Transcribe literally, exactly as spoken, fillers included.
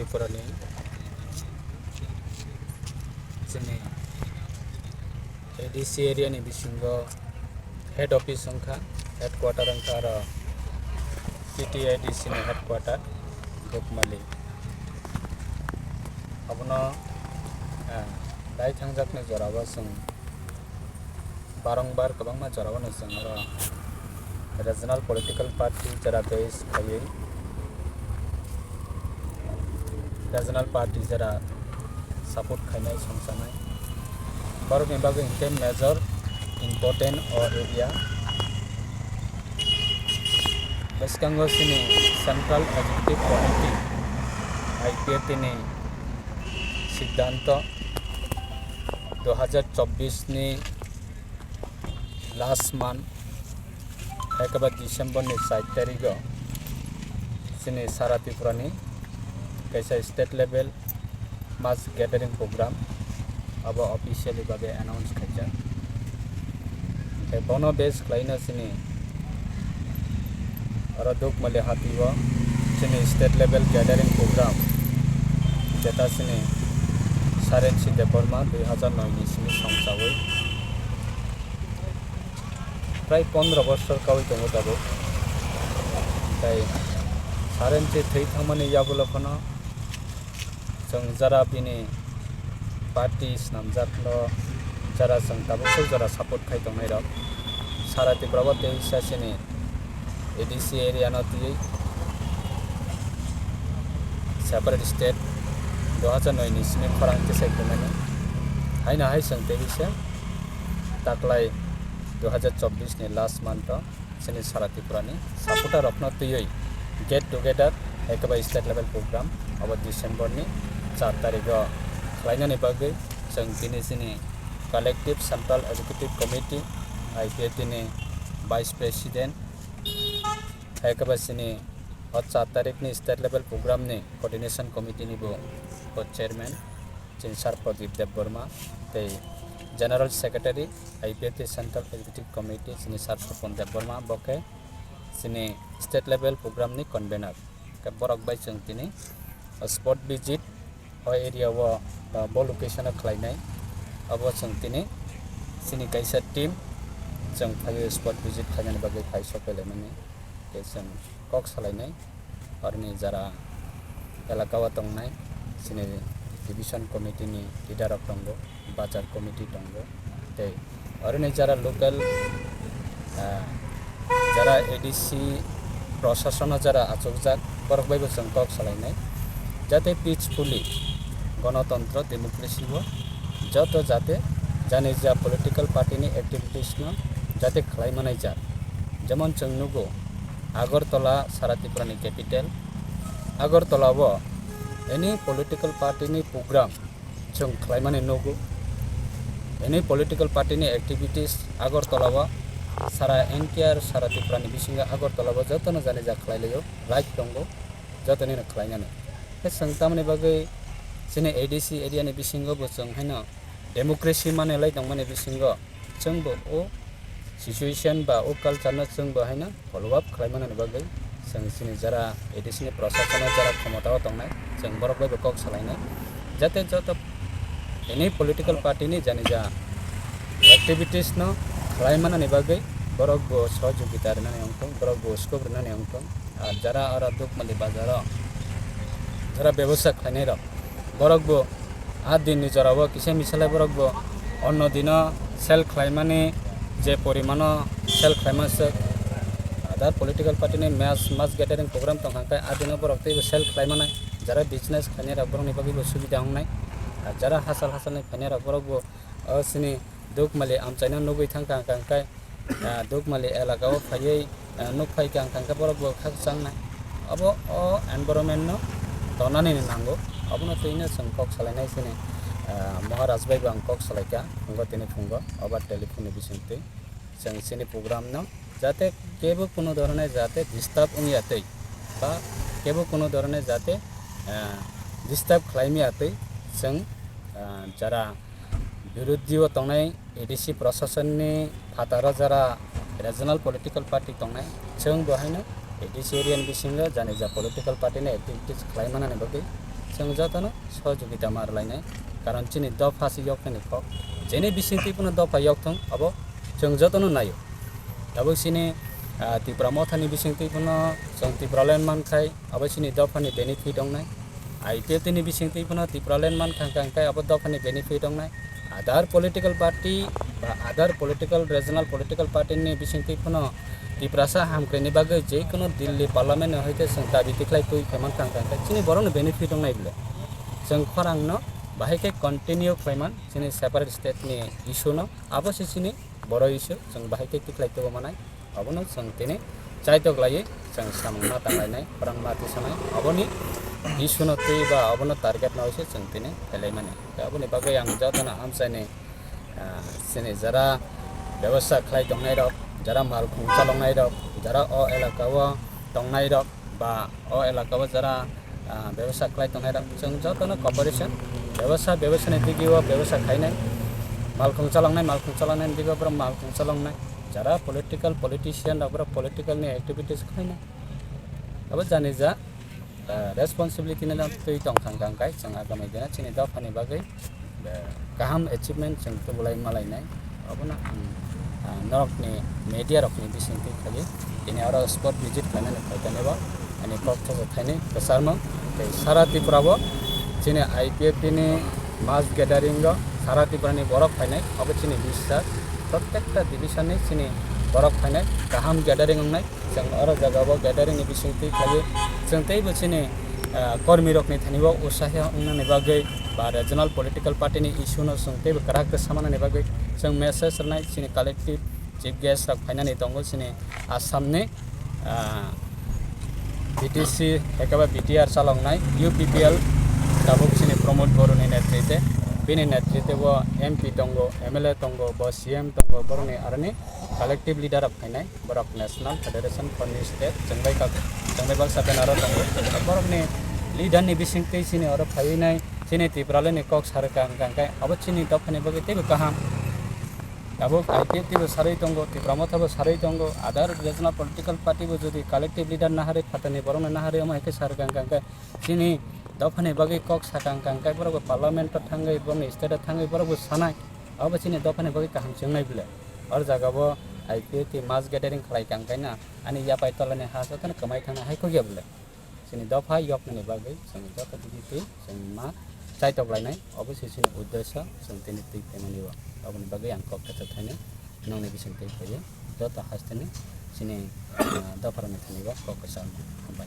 Tripura ni chini A D C area ni bisingo head office wngkha, headquarter wngkha aro T T A D C ni headquarter Dukmali. Abono, ah, dai thangjakni jorao chwng barongbar kwbangma jorao no chwng oro regional political party jora base khaiwi, regional party jora support khainai songchanai. Borokni bagwi hinkhe major important o area. Bwskango chini Central Executive Committee, I P F T ni siddhanto, dui hajar chobbish ni last month, ekaba December ni char tarigo chini sara Tripura ni kaisa state level mass gathering program abo officially bagwi announce khaijak. Tei bono base khlaino chini oro Dukmali hatio chini state level gathering program, jeta chini Sarensi Debbarma dui hajar noi ni simi songchawi prai pondro bosor kawi tongo tabuk. Tei Sarensi thwi thangmani yagulo phano chwng jara bini party swnamjakno jara chwng tabuk swk jora support khai tongnai rok. Sara Tripura o teisa chini A D C area no twiwi separate state dui hajar noi ni simi khorang tisai phaimani. Haino hai chwng tei bisa taklai dui hajar chobbish ni last month o chini sara Tripura ni supporter rokno twiwi get together, ekaba state level program abo December ni char tarigo khlainani bagwi chwng tini chini collective Central Executive Committee, I P F T ni Vice President, ekaba chini o char tarikni state level program ni coordination committee ni bo co-chairman chini Sir Pradip Debbarma tei General Secretary I P F T Central Executive Committee chini Sir Swapon Debbarma, bo khe chini state level program ni convener. Khe borok bai chwng tini spot visit o area o, uh, bo location o khlainai. Abo chwng tini chini kaisa team chwng phaiwi spot visit khlainani bagwi phai sophailaimani. Tei chwng kok salainai, oroni jara elaka o tongnai chini division committee ni leader rok tongo, bazar committee tongo, tei oroni jara local, ah, jara A D C prosasono jara achukjak, borok bai bo chwng kok salainai, jate peacefully, gonotontro, democracy o joto jate jani ja political party ni activities no jate khlai manai jak. Jemon chwng nugo, Agartala sara Tripura ni capital. Agartala o any political party ni program chwng khlaimani nugo. Any political party ni activities Agartala o sara N T R sara Tripura ni bisingo Agartala o jotono jani ja khlai laio, right tongo, jotoni no khlainani. Khe chwng tamoni bagwi chini A D C area ni bisingo bo chwng haino democracy manwi lai tongmani bisingo chwng bo o situation ba o culture no chwng bo haino follow up khlai manani bagwi chwng chini jara A D C ni prosasono jara khomota o tongnai chwng borok bai bo kok salainai, jate joto any political party ni jani ja activities no khlai manani bagwi borok bo sohojogita rinani wngthung, borok bo scope rinani wngthung. Ar jara oro Dukmali bazar o jara bebosta khlainai rok, borok bo a din ni jora o kisa misa lai borok bo onno dino sell khlaimani je porimano sell khlaima swk. Other political party ni mass, mass gathering program tong kha khe a dino borok teibo sell khlaimanai, jara business khlainai rok borokni bagwi bo subida wngnai. Ar jara hachal hachal ni phainai rok borok bo o chini Dukmali amchaino nugwi thang kha, hwnkha khe, ah, Dukmali elaka o phaiwi, ah, nuk phai kha, hwnkha khe borok bo khakchang nai. Abo o environment no tonani ni nango. Abono twino chwng kok salainai chini, ah, Maharaj bai bo ang kok salai kha, phungo tini phungo over telephone ni bisingtwi. Chwng chini program no jate kebo kuno dhorone jate disturb wngya twi ba kebo kuno dhorone jate, ah, disturb khlai maya twi chwng, ah, jara birodhi o tongnai A D C proshasonni phataro jara regional political party tongnai, chwng bo haino A D C area ni bisingo jani ja political party ni activities khlai manani bagwi chwng jotono sohojogita ma rwlainai, karon chini dopha se yoknani kok, jeni bisingtwi phano dopha yokthung abo chwng jotono naio. Tabuk chini, ah, Tipra Mothani bisingtwi phano chwng Tipraland mankhai abo chini dophani benefit wngnai. I P F T ni bisingtwi phano Tipraland mankha hwnkha hwnkhe abo dophani benefit wngnai. Other political party ba other political, regional political party ni bisingtwi phano Tiprasa hamkrai ni bagwi je kono Delhi parliament ni hoite chwng dabi tikhlai twi khe mankha hwnkha hwnkhe chini borok ni benefit wngnai bwle. Chwng khorang no bahai khe continue khlaiman chini separate state ni issue no, abo se chini boro issue, chwng bahai khe tikhlai tubu manai. Abono chwng tini chaitok laiwi chwng samung ma tanglainai, khorang ma tisanai. Aboni issue no twi ba abono target no se chwng tini phelaimani. Aboni bagwi ang jotono amchaini, ah, chini jara bebasa khlai tongnai rok, jara malkhung chaloknai rok, jara o elaka o tongnai rok ba o elaka o jara ah, bebasa khlai tongnai rok, chwng jotono cooperation, bebasa, bebasani digio bebasa khainai, malkhung chaloknai, malkhung chaloknai digio borok malkhung chaloknai, jara political politician rok borok political ni activities khlainai. Abo jani ja, ah, responsibility no twi tong thang thang kai chwng agamai dina chini dophani bagwi, ah, kaham achievement chwng tubulai malainai. Abono ang, ah, norokni media rokni bisingtwi khaiwi tini oro spot visit khlainani phaikha nebo ani kok thaichuk thaini kwcharmung. Tei sara Tripura bo chini I P F T ni mass gathering o sara Tripura ni borok phainai, obo chini biswas. Protekta division ni chini borok phainai, kaham gathering wngnai. Chwng oro jaga o gathering ni bisingtwi khlaiwi chwng teibo chini, ah, kormi rokni thani o usaha wngnani bagwi ba regional political party ni issue no chwng teibo kwrak khe samanani bagwi chwng message rwnai chini collective chief guest rok phainani tongo chini Assam ni, ah, B T C hai khe ba B T R chaloknai U P P L tabuk chini Pramod Boro ni netrite, bini netrite o M P tongo, M L A tongo, bo C M tongo, borokni aroni collective leader rok phainai. Borok National Federation for New State, chwngbai kok, chwngbai baksa banner o tongo. Borokni leader ni bisingtwi chini oro phaiwi nai, chini Tipraland ni kok sarwkha hwnkha hwnkhe abo chini dophani bagwi teibo kaham. Tabuk I P F T bo sarwi tongo, Tipra Motha bo sarwi tongo, other regional political party bo jodi collective leader naharwi phatarni borokno naharwi omo hai khe sarwkha hwnkha hwnkhe chini dophani bagwi kok sakha hwnkha hwnkhe borok bo parliament o thangwi, borokni state o thangwi borok bo sanai, abo chini dophani bagwi kaham se wngnai bwle. Or jaga bo I P F T mass gathering khlai kha hwnkhe na, ani yapai tolani ha jotono kwmai thangna hai kok ya bwle. Chini dopha yoknani bagwi chwng joto digitwi chwng ma chaitok lainai, obo se chini uddesyo, chwng tini twi phaimani o. Oboni bagwi ang kok kaitor thaini nongni bising twi phaiwi joto hasteni chini, ah, dopharokni thani o kok kwchangma. Hambai.